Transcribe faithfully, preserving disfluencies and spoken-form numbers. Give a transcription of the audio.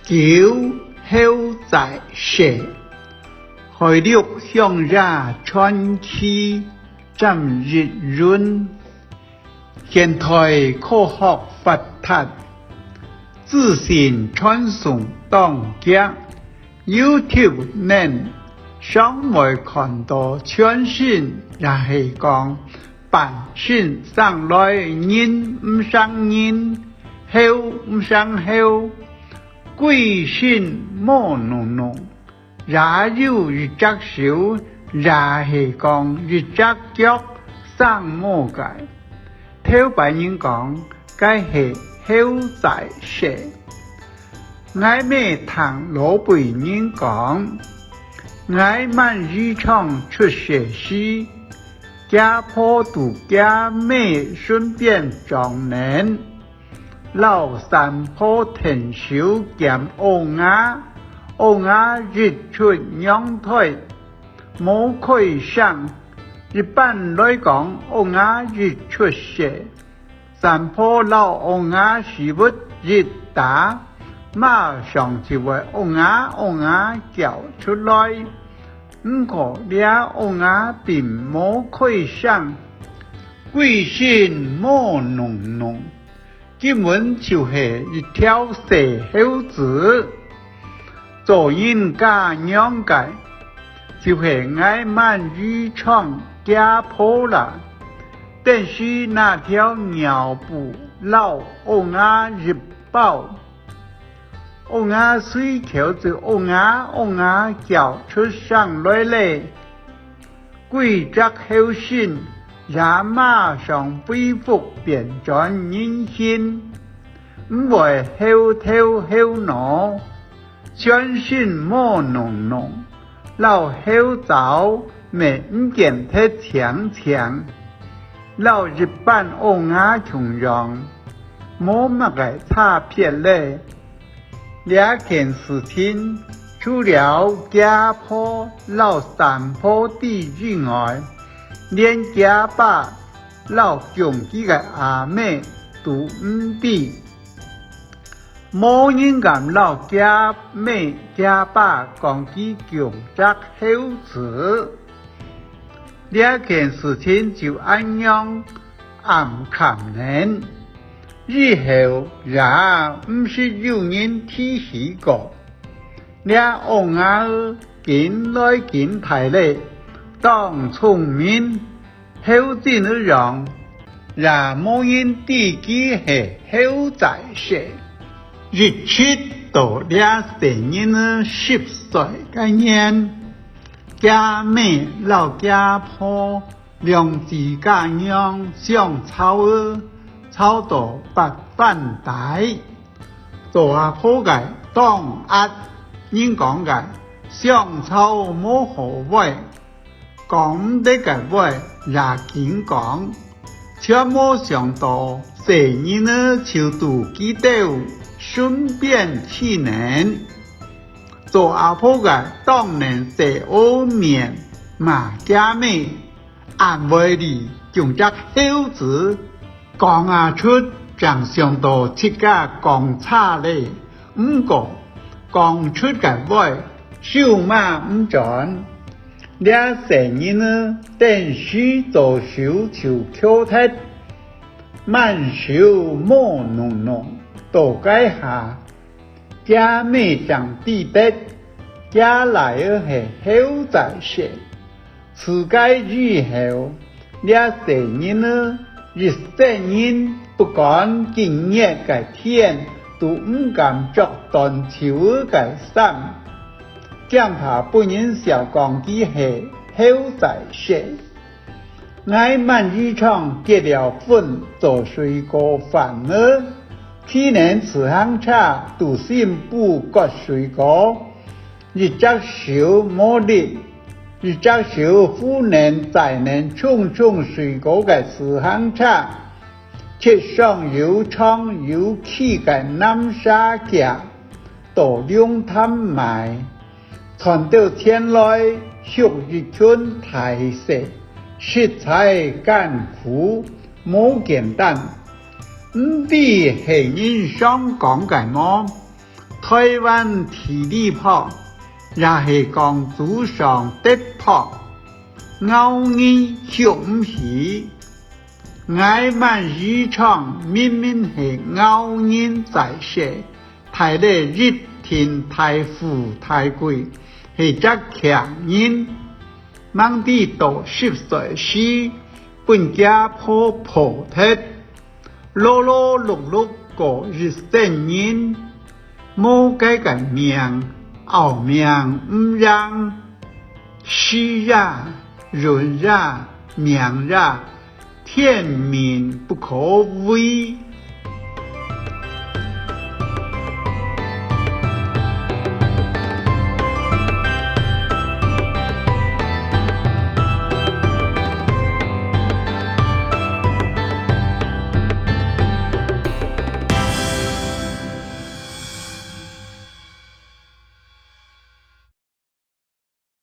九、猴豺蛇，海陸鄉野傳奇，詹益雲。現代科學發達，資訊傳送當遽，YouTube等常會看到全身，也係講半身生來人毋成人，猴毋成猴，歸身毛茸茸，也有一隻手，也係講一隻腳生毛个。頭擺人講，該係猴豺蛇。𠊎乜聽老輩人講，𠊎滿姨丈出世時，厥婆在厥姆脣邊掌等，摎三婆𢯭手撿蚵仔，蚵仔一出娘胎，無開聲。一般來講，蚵仔一出世，三婆摎蚵仔屎朏一打，馬上就會「蚵仔，蚵仔」叫出來。毋過這蚵仔並無開聲，歸身毛茸茸，根本就係一條細猴子。做人家娘个，就係𠊎滿姨丈厥婆啦。等時拿條尿布摎蚵仔一包，蚵仔隨口就「蚵仔，蚵仔」叫出聲來咧。歸隻猴身也馬上恢復變轉人形，毋會猴頭猴腦，全身毛茸茸，摎猴爪乜毋見忒淨淨，摎一般蚵仔共樣，無麼个差別咧。 這件事情，除了厥婆摎三婆知以外，連厥爸摎降佢个阿姆都毋知。無人敢摎厥姆、厥爸講佢降隻猴子。這件事情就恁樣 暗崁等，以後也毋識有人提起過。這蚵仔緊來緊大咧，當聰明，猴精一樣，也無人知佢係猴豺蛇。一直到這細人仔十歲該年，厥姆摎厥婆 兩子家娘相吵仔，吵到八反底。做阿婆个當閼，人講个相吵無好話，講毋得个話也緊講，全無想到細人仔就在佢兜身邊去呢。做阿婆个當然細阿面罵厥姆， 恁會哩降隻猴子，講啊出，正想到自家講差咧，毋過講出个話，收嘛毋轉。這細人仔，頓時左手就翹忒，滿手毛茸茸，到該下， 厥姆正知得，厥倈仔係猴豺蛇。自該以後，這細人仔一世人不管幾熱个天，都毋敢著短袖仔个衫，驚怕分人笑講佢係猴豺蛇。 𠊎滿姨丈結了婚做水果販仔，騎等自行車在新埔割水果，一隻手無力，一隻手扶等載等重重水果个自行車，蹶上又長又崎个南沙崎，到龍潭賣。 賺兜錢來畜一群大細，實在艱苦，無簡單。毋知係人常講个無？臺灣地理薄，也係講祖上德薄，咬人畜毋起。𠊎滿姨丈明明係咬人在世，大了一定大富大貴，係隻強人。吂知到十歲時，分厥婆婆忒， 勞勞碌碌過一生人，無該个命，拗命毋贏。時也，運也，命也，天命不可違。